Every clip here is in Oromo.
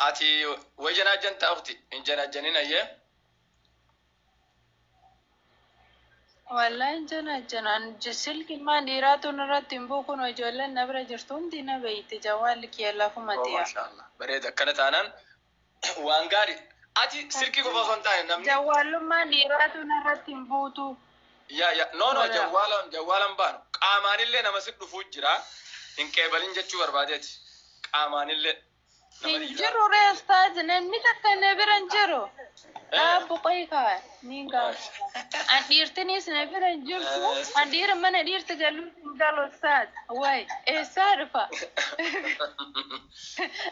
Ati way janaajjantaa ukti hin janaajjanin ayyee. Wallahi hin janaajjanu. An silkimmaan dhiiraatu nurratti hin bu'u kunoo ijoolleen na bira jirtu hundi na beeyti jawwaalli kiyya lafuma Oh tiya. maasha Allah bareeda akkana taanaan waan gaari ati silkii qofa osoo hin taane namni Jawwaallummaan dhiiraatu narratti hin buutu. Ya ya no no Wala. jawwaala jawwaalan baanu qaamaanillee nama si dhufuu jira hin qeebalin jechuu barbaadeeti qaamaanillee nama Hin dhiiraa. jiru ree ustaaz namni takka na bira hin jiru. Dhaabbu qoyi kaa niin gaafata. An dhiirtinis na bira hin jirtu. An dhiira mana dhiirti galuus hin galu ustaaz. Wayi eessaa dhufa?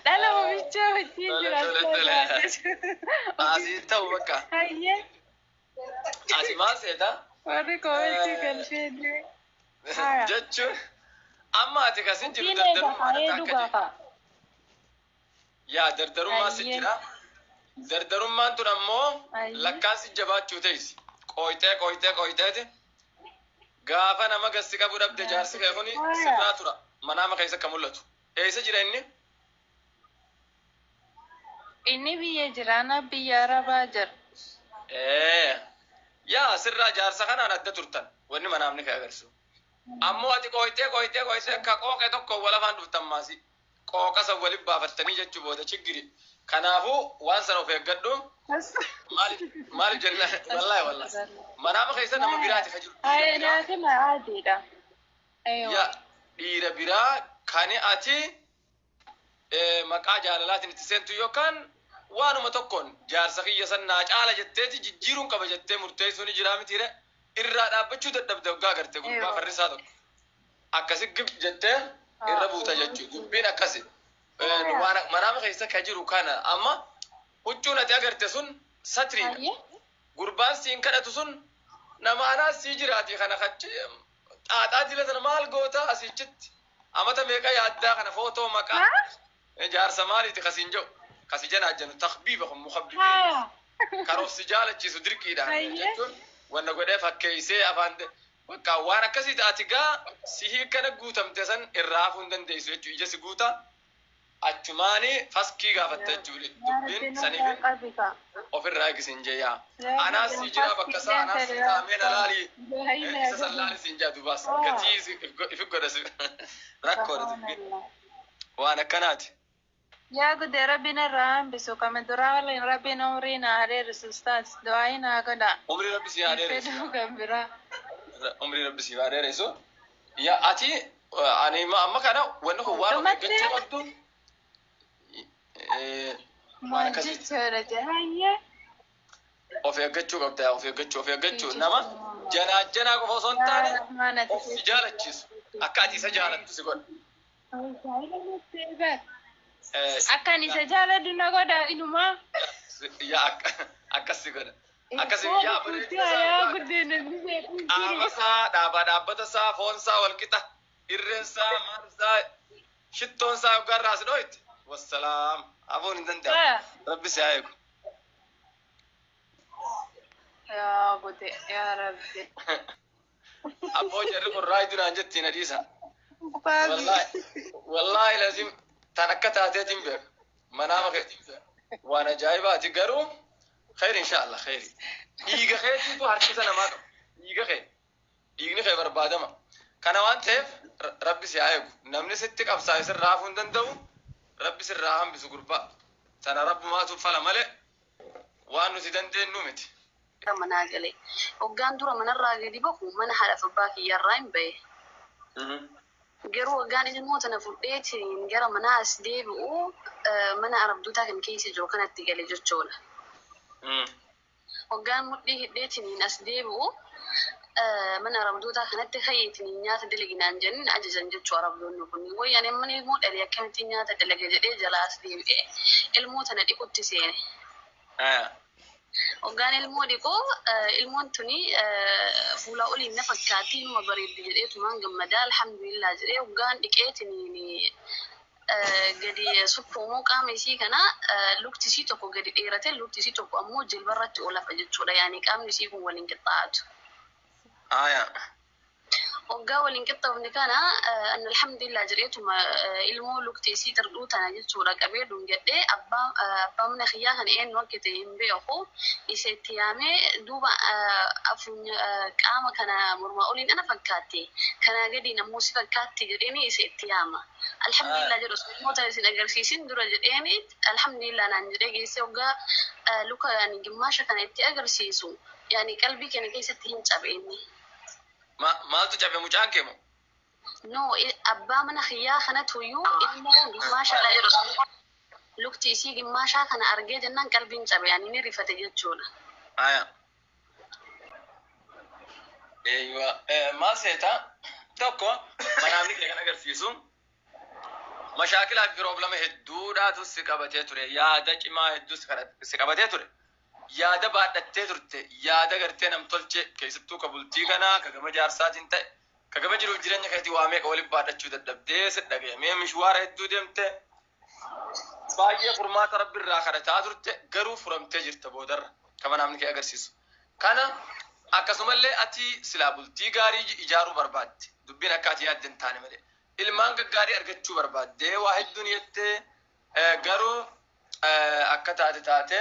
Dhala mamicha wajjin Tole jira tole tole. ustaaz. Asii ta'u bakka. Hayyee Ati maal seeta? warri koomentii galchee jiru. Haya. Jechuun amma ati kasin jiru Dubbiin eega dardarummaadha haa takka dhugaa jee. kaa. Yaa dardarummaa si Hayyee. jira. Dardarummaan tun ammoo Hayyee. lakkaan si jabaachuu teessi. Qooytee qooytee qooyteeti. Gaafa nama gassi qabu dhabde jaarsi kee kuni Haya. sirraa tura. Manaama keessa akka mul'atu. Eessa jira inni? Inni biyya jiraana biyya Arabaa jira. Ee. Yaa sirraa jaarsa kanaan adda turtan. Wanni manaamni kee agarsiisu. Ammoo ati qooytee qooytee qooytee akka qooqe tokko wal afaan dhuftan maasi. Qooqa san waliin baafattanii jechuu booda chiggiri. Kanaafuu waan sana of eeggadhu. Maaliif maaliif jenna wallaahi wallaahi. Manaama keessa nama biraati ka jiru. Dhiira Haye biraa. naati maadiidha. Aywa. Yaa dhiira biraa kan ati maqaa jaalalaatiin itti seentu yookaan waanuma tokkoon jaarsa kiyya san naa caala jetteeti jijjiiruun qaba jettee murteessuu ni jiraa mitiire irraa dhaabbachuu dadhabde waggaa agarte gurbaa Aywa. farrisaa tokko akkasi gib jettee irra buuta jechuu dubbiin akkasi. Waan manaama keessa ka jiru kana amma huccuun ati agarte sun satriidha. Haye. Gurbaan siin kadhatu sun nama anaas sii jiraati kana kachi xaaxaa jila sana maal goota asichitti amata meeqa yaaddaa kana footoo maqaa Ha? jaarsa maaliiti kasiin jedhu kasi janaajjanu takbiiba kun mukabbibiin Haya. kan of si jaalachiisu dirqiidhaan Haye. jechuun wanna godhee fakkeeysee afaan bakka waan akkasii taati gaa si hiikkana guutamte san irraa hafuu hin dandeessu jechuu ija si guuta achumaani faskii gaafatta jechuudha Yaa Rabbi dubbiin nurraa saniifin qabi kaa. ofirraa eegisiin jeeyaa. Yaa Anaas Rabbi si jira bakka isaa anaas si taamee na laalii isa san laali siin jaa dubaas gatii ifi godha si rakkoodha dubbiin Subhanallah. waan akkanaati. Yaa guddee rabbiin irraa hambisu kame duraa waliin rabbiin umrii naa dheerisu ustaaz du'aayi naa godha. Umrii rabbi si haa Hin dheeressu. fedhuu kan biraa. Umrii rabbi si haa dheeressu. Yaa ati ani amma kana wanni kun waan of Dhumattee eeggachuu qabdu waan maal akkasiiti. jechuudha jahayyee. Of eeggachuu qabda of eeggachuu of eeggachuu nama janaa janaa qofa osoo hin Yaa taane Rahmaan ati of si jaalachiisu akka ati isa jaalattu si godha. Akka ani isa jaaladhu na godha inumaa. Yaa akkas si godha. Akkas Foon yaa fuutii bareedina isaa yaa waggaa guddina inni beeku hin qaama jiru. isaa dhaabaa dhaabbata isaa foon isaa wal qixa irreen isaa maal isaa shittoon isaa yoggaa irraa si dhooyte wassalaam hafuun hin danda'amu. Haa. Rabbi si haa eegu. Yaa gudde yaa Rabbi. Abboo jarri kun raayiduu naan jettiin hadiisa. Baabi. Wallaahi wallaahi lazim tan akka taateetiin beeka. Manaama keetiin beeka. Waan ajaa'ibaati garuu khayri insha Allah khayri. Dhiiga keetiitu harkisa namaa qaba. Dhiiga kee. Dhiigni kee barbaadama. Kana waan ta'eef rabbi si haa eegu. Namni sitti qabsaa'e sirraa hafuu hin danda'u. Rabbi sirraa hambisu gurbaa. Tana rabbumaatu fala malee waan nuti dandeenyu miti. Manaa galee. Hoggaan dura manarraa gadi bahu mana haadhaaf abbaa kiyyarraa hin bahe. Garuu hoggaan ilmoo tana fudheetiin gara manaa as deebi'u mana arabdootaa kan keessa jiru kanatti gale jechuudha. Hoggaan mudhii hidheetiin as deebi'u mana arabdootaa kanatti ka'eetiin nyaata dalaginaan jedhin ajajan jechuu arabdoonni kun. Wayyaan mana ilmoo dhalee akkamittiin nyaata dalaga jedhee jalaa as deebi'ee ilmoo tana dhiqutti seene. Hoggaan ilmoo dhiquu ilmoon tuni fuula oliin na fakkaatti inuma bareeddi jedheetumaan gammadaa alhamdulillah jedhee hoggaan dhiqeetiin gadi sukkuumuu qaama isii kana lukti isii tokko gadi dheerate lukti isii tokko ammoo jilbarratti ol hafa jechuudha. Yaani qaamni isii kun waliin qixxaatu. Waggaa waliin qixxoofne kana an alhamdulillah jedheetuma ilmoo lukti isii xirdhuu tana jechuudha qabee dhungadhee abbaa abbaa mana kiyyaa kana eenyu akka ta'e hin beeku isa itti yaamee duuba qaama kana mormaa oliin ana fakkaatti kanaa gadiin ammoo si fakkaatti jedheeni isa itti yaama. Alhamdulillah jedhu osoo ilmoo tana isin agarsiisin dura jedheeni alhamdulillah naan jedhee geessee waggaa luka yani gimmaasha kana itti agarsiisu yani qalbii keenya keessatti hin cabe inni. Maaltu cabe, mucaan kee moo? No, abbaa mana kiyyaa kanatu iyyuu ilmoo gimmaasha lukti isii gimmaashaa kana argee jennaan qalbiin cabe, yani ni rifate jechuudha. Aya. Eeywa, maal seeta, tokko manaamni kee kan agarsiisu mashaakilaa fi problema hedduudhaatu si qabatee ture. Yaada cimaa hedduu si qabatee ture. Yaada baadhattee turte. Yaada gartee namtolchee keessattuu ka bultii kanaa ka gama jaarsaatiin ta'e ka gama jiruuf jireenya keetii waa meeqa waliin baadhachuu dadhabdee si dhagayamee mishwaara hedduu deemte. Baay'ee furmaata rabbi irraa kadhataa turte, garuu furamtee jirta boodarra ka manaamni kee agarsiisu. Kana akkasumallee ati silaa bultii gaarii ijaaruu barbaadde, dubbiin akka ati yaadde hin taane malee. Ilmaan gaggaarii argachuu barbaaddee waa hedduun jettee, garuu akka taate taate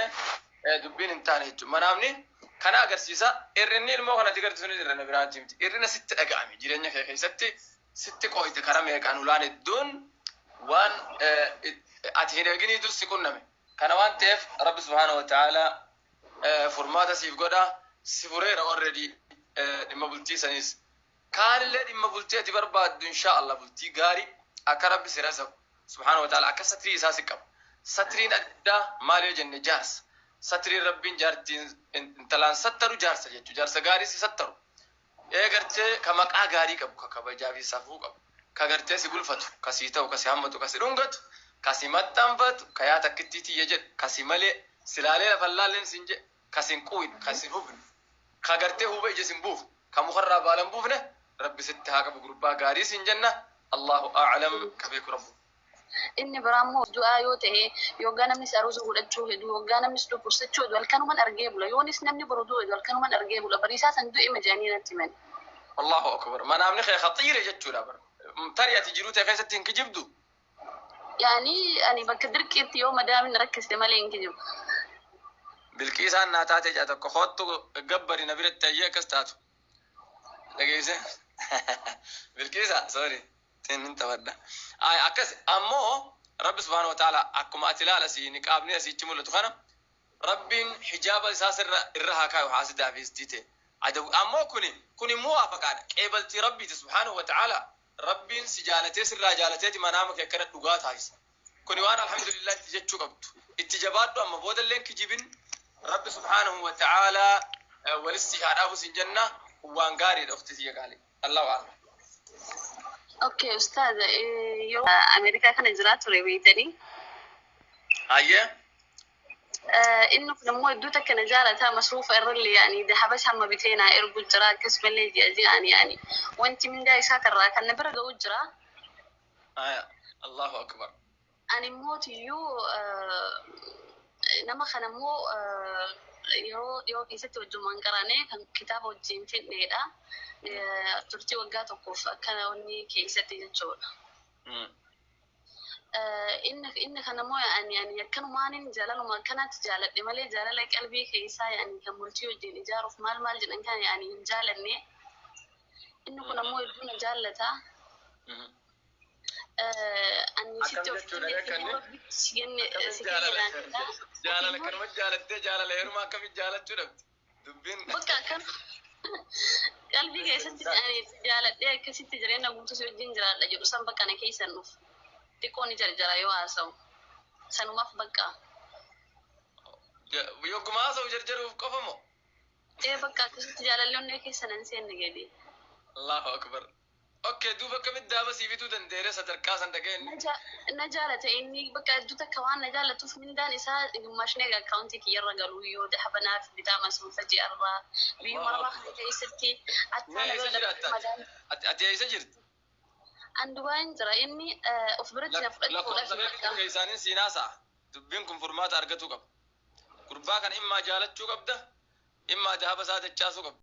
dubbiin hin taane jechuudha. Manaamni kana agarsiisa. Hir'inni ilmoo kanatti agarsiisu ni hir'ina biraatti miti. Hir'ina sitti dhaga'ame jireenya kee keessatti sitti qo'ite karaa meeqaan ulaan hedduun waan ati hin eeginiitu si qunname. Kana waan ta'eef Rabbi subhaanahu wa ta'ala furmaata siif godha. Si fureera already dhimma bultii saniis. Kaanillee dhimma bultii ati barbaaddu insha Allah bultii gaarii akka Rabbi si rasaku subhaanahu wa ta'ala akka satrii isaa si qaba. Satriin addaa maal yoo jenne jaarsa. Satriin Rabbiin jaartiin intalaan sattaru jaarsa jechuudha. Jaarsa gaarii si sattaru. Ee gartee ka maqaa gaarii qabu, ka kabajaa fi safuu qabu, ka gartee si bulfatu, ka sii ta'u, ka si hammatu, ka si dhungatu, ka si maxxanfatu, ka yaa takkittii tiyya jedhu, ka si malee silaalee lafan laalleen sin jedhe, ka sin quwin, ka sin hubne, ka gartee huba ija sin buuf, ka mukarraa baalan buufne Rabbi sitti haa qabu, gurbaa gaarii sin jenna. Allahu a'lam, ka beeku Rabbu. Inni biraa immoo du'aa yoo ta'e, yoggaa namnis aruusa godhachuu hedu, yoggaa namnis dhukkubsachuu hedu, halkanuman argee bula. Yoonis namni boru du'u hedu, halkanuman argee bula. Bariisaa san du'e majanii natti himan. Allahu akbar. Manaamni kee khatiire jechuudha bara. Tarii ati jiruu ta'e keessatti hin kijibdu. Yaani ani bakka dirqiitti yoo madaamin rakkiste malee hin kijibu. Bilqiisaan naa taate jaa tokko hoottu gabbari na biratti ayyee akkas taatu. Dhageesse? Bilqiisa, sorry. Tin hin taphadha. Ay, akkas ammoo Rabbi subhaanahu wa ta'ala akkuma ati ilaala si niqaabni asiichi mul'atu kana Rabbiin hijaaba isaa sirra irra haa kaayu haasidaa fi istii ta'e. Adabu ammoo kuni muwaafaqaadha. Qeebaltii Rabbiiti subhaanahu wa ta'ala. Rabbiin si jaalatee sirraa jaalateeti manaama kee akkana dhugaa taasisa. Kuni waan alhamdulillah itti jechuu qabdu. Itti jabaadhu, amma boodalleen kijibin. Rabbi subhaanahu wa ta'ala walitti haa dhaabu sin jenna, waan gaariidha ukhti tiyya qaalii. Allahu a'lam. Okay, ustaaz, yeroo Ameerikaa kana jiraa ture beeytanii. Hayyee. Inni kun immoo iddoo takka na jaalataa masruufa irrallee yaani dahabas hamma bitee naa ergu jira, akkasumallee ji'a ji'aan yaani wanti mindaa isaa irraa kan na bira ga'u jira. Aya. Allahu akbar. Ani immoo tiyyuu nama kana immoo yeroo dhiyoo keessatti wajjumaan qaraanee kan kitaaba wajjin fidneedha. Turtii waggaa tokkoof akkana wanni keessatti jechuudha. Inni kana immoo ani akkanumaanin jaalaluma akkanatti jaaladhe malee jaalala qalbii keessaa yaani kan bultii wajjin ijaaruuf maal maal jedhan kana yaani hin jaalanne. Inni kun ammoo hedduu na jaallata. Ani Akkam sitti of jechuudha beekanne? si kenne Akkamiin si jaalala kenne. Jaalala kanuma jaalattee jaalala heerumaa akkamiin jaalachuu dhabde? Dubbiin. Bakka akkam qalbii keessatti ani jaaladhee akkasitti jireenya guutuu si wajjin jiraadha jedhu san bakka na keessan dhufu. Xiqqoo ni jarjara yoo haasa'u. Sanumaaf bakka. Yogguma haasa'u jarjaruuf qofa moo? Ee, bakka akkasitti jaalalli onnee keessa nan seenne gadi. Allahu akbar. Okay, duuba akkamitti daaba sii bituu danda'eera sadarkaa san dhageenye? Na jaalata inni, bakka hedduu takka waan na jaallatuuf mindaan isaa gimmaashni egaa akkaawuntii kiyyarra galuu yoo dahabanaaf bitaa masruufa ji'arraa biyyuma arabaa kana keessatti Mee attaa na eessa bira jiraatta? madaan. Ati eessa jirti? An Dubaayin jira, inni of biratti na fudhachuudhaaf Lakkoofsa bakka. beeku isaaniin siinaa sa'a. Dubbiin kun furmaata argatuu qaba. Gurbaa kana immaa jaalachuu qabda, immaa dahaba isaa dachaasuu qabda.